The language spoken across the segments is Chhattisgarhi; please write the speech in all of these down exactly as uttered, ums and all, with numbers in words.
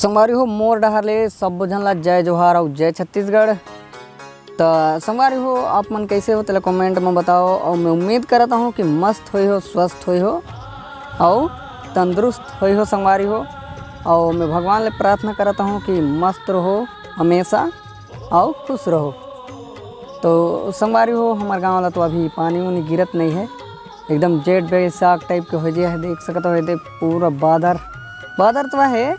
संगवारी हो, मोर डहर ले सब्बो झन ला जय जोहार अउ जय छत्तीसगढ़। त संगवारी हो, आप मन कइसे हो, तेला comment म बताओ। अउ मैं उम्मीद करत हूँ कि मस्त होई हो, स्वस्थ होई हो, अउ तंदुरुस्त होई हो संगवारी हो। अउ मैं भगवान ले प्रार्थना करत हूँ कि मस्त रहो हमेशा, अउ खुश रहो। तो संगवारी हो, हमर गाँव ला तो अभी पानी उनी गिरत नहीं है, एकदम जेठ बैसाख type के हो जे है। देख सकत हो, एदे पूरा बादर, बादर तो है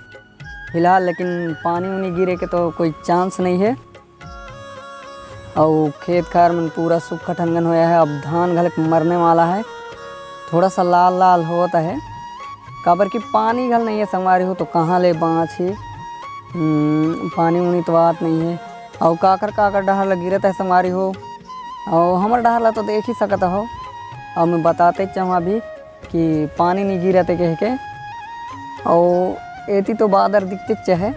फिलहाल, लेकिन पानी उनी गिरे के तो कोई chance नहीं है। अउ खेत खार मन पूरा सूखा ठनगन होया है। अब धान घलक मरने वाला है, थोड़ा सा लाल लाल होत है, काबर कि पानी घल नहीं है संगवारी हो, तो कहाँ ले बाँचही। हम्म, पानी उनी तो आत नहीं है। अउ काकर काकर डहर ल गिरत है संगवारी हो, अउ हमर डहर ला तो देख ही सकत हो। अउ मैं बताते चाहूँ अभी कि पानी नहीं गिरत है कह के। अउ एती तो बादर दिखते है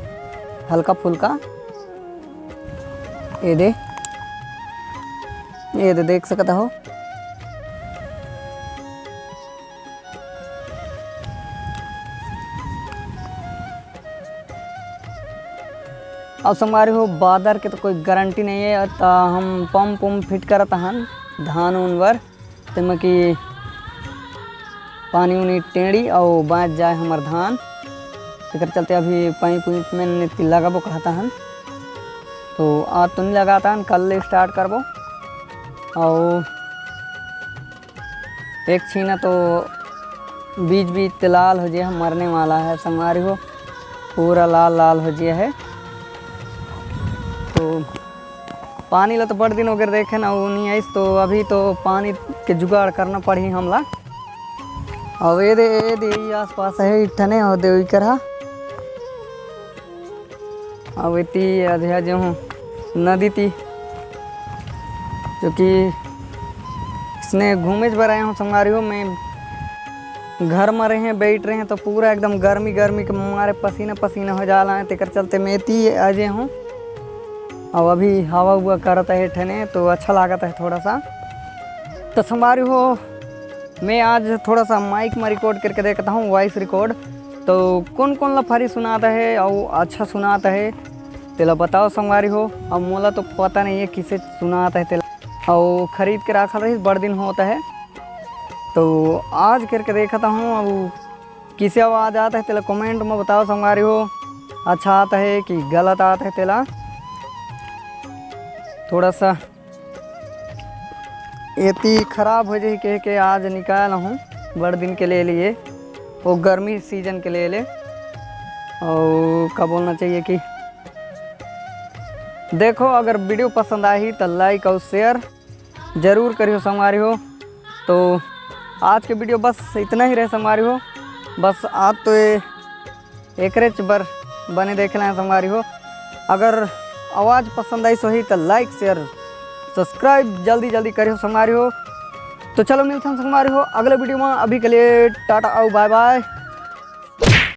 हल्का फुल्का। ये दे, ये दे, देख सकत हो। अब संगवारी हो, बादर के तो कोई गारंटी नहीं है, त हम पंप उम्प फिट करत हन धान उन बर, तेमा कि पानी उनी टेड़ी अउ बाँच जाए हमर धान। तेकर चलते अभी पाइप उइप में नेती लगाबो कहता हन, तो आज तो नहीं लगाता हन, कल ले start करबो। अउ एक छीना तो बीच बीच ते लाल हो जे है, मरने वाला है संगवारी हो, पूरा लाल लाल हो जे है। तो पानी ला तो बड़ दिन वगैरह देखे ना, वो नहीं आइस, तो अभी तो पानी के जुगाड़ करना पड़ही हमला। अउ ये दे, ये दे, ये आसपास है एक ठने, अउ दे ओई करा। अउ एती अधे जे हूँ नदी ती, जो कि इसने घूमे बर आए हूँ संगवारी हो। मैं घर में रहे, बैठ रहे तो पूरा एकदम गर्मी, गर्मी के मारे पसीना, पसीना हो जाला है, तेकर चलते मैं एती आ जे हूँ। अउ अभी हवा हुआ करत है ठने, तो अच्छा लागत है थोड़ा सा। तो संगवारी हो, मैं आज थोड़ा सा माइक में रिकॉर्ड करके देखता हूँ, वॉइस रिकॉर्ड। तो कौन कौन ला फरी सुनाता है और अच्छा सुनाता है, तेला बताओ संगवारी हो। अब मोला तो पता नहीं है किसे सुनाता है तेला, और खरीद के रखल रही बड़ दिन होता है। तो आज करके देखता हूँ, अब किसे आवाज़ आता है तेला कमेंट में बताओ संगवारी हो, अच्छा आता है कि गलत आता है तेला। थोड़ा सा एती खराब हो जाही कह के आज निकाल हूँ बड़ दिन के ले लिए, वो गर्मी सीजन के ले ले। और का बोलना चाहिए कि देखो, अगर वीडियो पसंद आही तो लाइक और शेयर जरूर करियो संगवारी हो। तो आज के वीडियो बस इतना ही रहे संगवारी हो। बस आज तो ये एकरेच बर बने देख लें संगवारी हो। अगर आवाज़ पसंद आई सोही तो लाइक शेयर सब्सक्राइब जल्दी जल्दी करियो संगवारी हो। तो चलो मिलथन संगवारी हो अगले वीडियो में। अभी के लिए टाटा और बाय बाय।